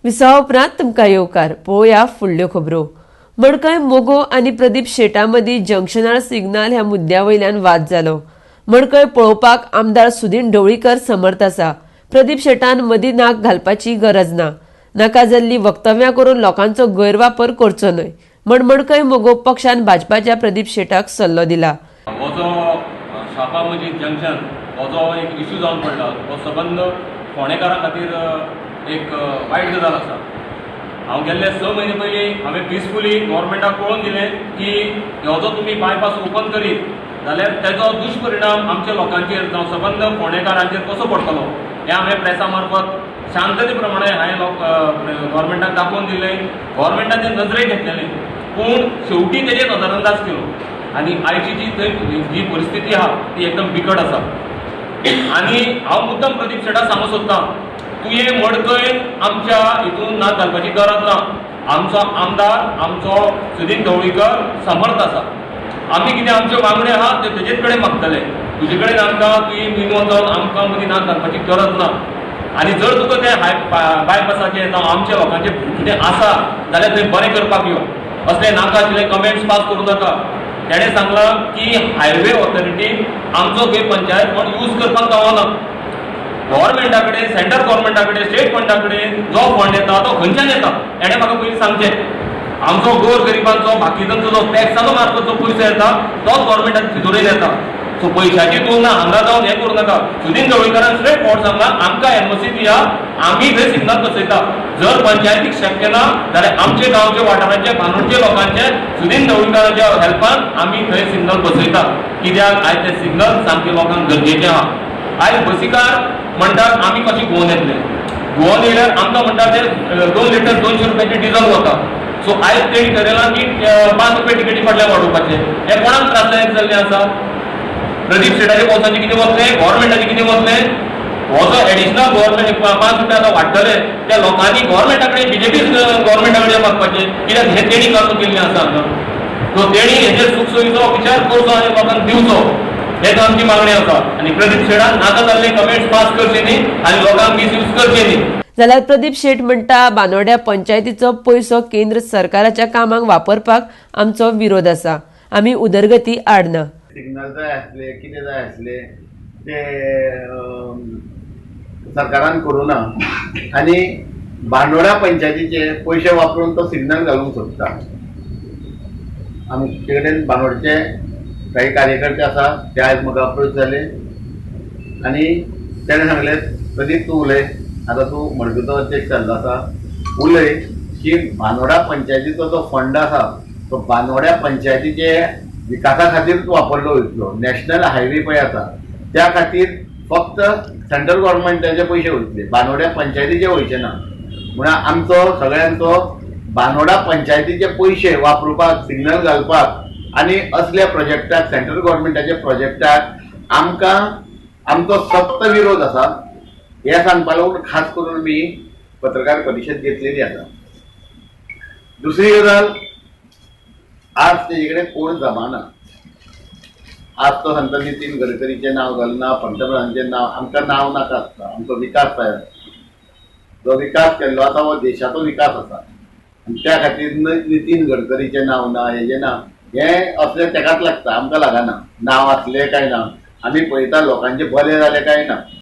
विसवा उपरांत तुमकां येवकार. पळोवया फुडल्यो खबरो. मडकय मोगो आनी प्रदीप शेटा मदीं जंक्शनार सिग्नल ह्या मुद्द्या वयल्यान वाद जालो. मडकय पळोवपाक आमदार सुदीन ढवळीकर समर्थ आसा. प्रदीप शेटान मदीं नाक घालपाची गरज ना. नाका जाल्ली वक्तव्यां करून लोकांचो गैरवापर करचो न्हय म्हण मडकय मगो पक्षान भाजपाच्या प्रदीप शेटाक सल्लो दिला. हो जो शापा मजीद जंक्शन हो जो एक इशू जावन पडला हो सबंद फोंडेकारां खातीर एक वायट गजाल आसा. हांव गेल्ले 6 म्हयने पयलीं हांवें पिसफुली गव्हर्मेंटाक कळोवन दिलें की हो जो तुमी बायपास ओपन करीत जाल्यार तेजो दुश्परिणाम आमच्या लोकांचेर जावं सबंद फोंडेकारांचेर कसो पडटलो हें हांवें प्रेसा मार्फत शांतते प्रमाणे हांवें लोक गव्हर्मेंटाक दाखोवन दिलें. गव्हर्मेंटान तें नजरेक घेतलेलें पूण शेवटी तेजेर नदरअंदाज केलो आनी आयची जी थंय जी परिस्थिती आहा ती एकदम बिकट आसा. आनी हांव मुद्दम प्रदीप शेटाक सांगूंक सोदतां, तुवें मडकय आमच्या हितून नाक घालपाची गरज ना. आमचो आमदार आमचो सुदीन ढवळीकर समर्थ आसा. आमी कितें आमच्यो मागण्यो आहा त्यो तेजेच कडेन मागतले. तुजे कडेन आमकां तुवें इनवॉल्व जावन आमकां मदीं नाक घालपाची गरज ना. आनी जर तुका तें हाय बायपासाचें जावं आमच्या लोकांचें कितें आसा जाल्यार थंय बरें करपाक यो. असले नाका आशिल्ले कमेंट्स पास करूं नाका. तेणें सांगलां की हायवे ऑथॉरिटीन आमचो खंय पंचायत फंड यूज करपाक गावना. गव्हर्मेंटा कडेन, सेंट्रल गव्हर्मेंटा कडेन, स्टेट फंडा कडेन जो फंड येता तो खंयच्यान येता तेणें म्हाका पयलीं सांगचें. आमचो गोर गरिबांचो बाकीचांचो जो टॅक्साचो मार्फत जो पयसो येता तोच गव्हर्मेंटाक तिजोरेन येता. सो पयशाची तुलना हांगा जावन हें करूं नाका. सुदीन ढवळीकरान स्ट्रेट फॉरवर्ड सांगला आमकां एनओसी दिया, आमी थंय सिग्नल बसयता. जर पंचायतीक शक्य ना जाल्यार आमचे गांवचे वाठारांचे बांदोडचे लोकांचे सुदीन ढवळीकराच्या हेल्पान आमी थंय सिग्नल बसयता. कित्याक आयज ते सिग्नल सामके लोकांक गरजेचे आहा. आयज बसीकार म्हणटात आमी कशी गोवन येतले, गोवन येयल्यार आमकां म्हणटा ते 2 लिटर 200 रुपयाचे डिझल वता. सो आयज तेणी ठरयलां की 5 रुपया तिकेटी फाटल्यान वाडोवपाचें. हें कोणाक त्रासदायक जाल्लें आसा? प्रदीप शेटाच्या बोल्सांचें कितें वतलें, गव्हर्मेंटाचें कितें वतलें? हो जो एडिशनल गव्हर्मेंट 5 रुपया आतां वाडटले त्या लोकांनी गव्हर्मेंटा कडेन, बीजेपी गव्हर्मेंटा कडेन मागपाचें, कित्याक हें तेणी करून केल्लें आसा हांगा. सो तेणी हेजेर सुखसोयीचो विचार करचो आनी लोकांक दिवचो, हेच आमची मागणी आसा. आनी प्रदीप शेटान नाका जाल्ले कमेंट्स पास करचे न्ही आनी लोकांक मिसयूज करचे न्ही. जाल्यार प्रदीप शेट म्हणटा बानोड्या पंचायतीचो पयसो केंद्र सरकाराच्या कामाक वापरपाक आमचो विरोध आसा. आमी उदरगती आड ना. सिग्नल जाय आसले, कितें जाय आसले ते सरकारान करूं ना आनी बांदोडा पंचायतीचे पयशे वापरून तो सिग्नल घालूंक सोदता. आमचे कडेन बांदोडचे काही कार्यकर्ते आसा ते आयज म्हाका अप्रोच जाले आनी तेणें सांगलें, प्रदीप तूं उलय, आतां तूं मडगांवचो अध्यक्ष जाल्लो आसा, उलय की बांदोडा पंचायतीचो जो फंड आसा तो बांदोड्या पंचायतीचे विकासा खातीरूच वापरलो वयतलो. नॅशनल हायवे पळय आसा त्या खातीर फक्त सेंट्रल गव्हर्मेंटाचे पयशे वयतले, बांदोड्या पंचायतीचे वयचे ना. म्हणून आमचो सगळ्यांचो बांदोडा पंचायतीचे पयशे वापरुपाक, सिग्नल घालपाक आनी असल्या प्रोजेक्टाक, सेंट्रल गव्हर्मेंटाच्या प्रोजेक्टाक आमकां आमचो सक्त विरोध आसा. हे सांगपा लागून खास करून मी पत्रकार परिशद घेतलेली आसा. दुसरी गजाल, आज तेजे कडेन कोण जमाना. आज तो सांगता नितीन गडकरीचें नांव घालना, पंतप्रधानाचें नांव. आमकां नांव नाका आसता, आमचो विकास जाय आसता. जो विकास केल्लो आसा हो देशाचो विकास आसा आनी त्या खातीर नितीन गडकरीचें नांव ना, हेजें ना, हें असलें तेकाच लागता, आमकां लागना. नांव आसलें काय ना, आमी पळयता लोकांचें बरें जालें काय ना.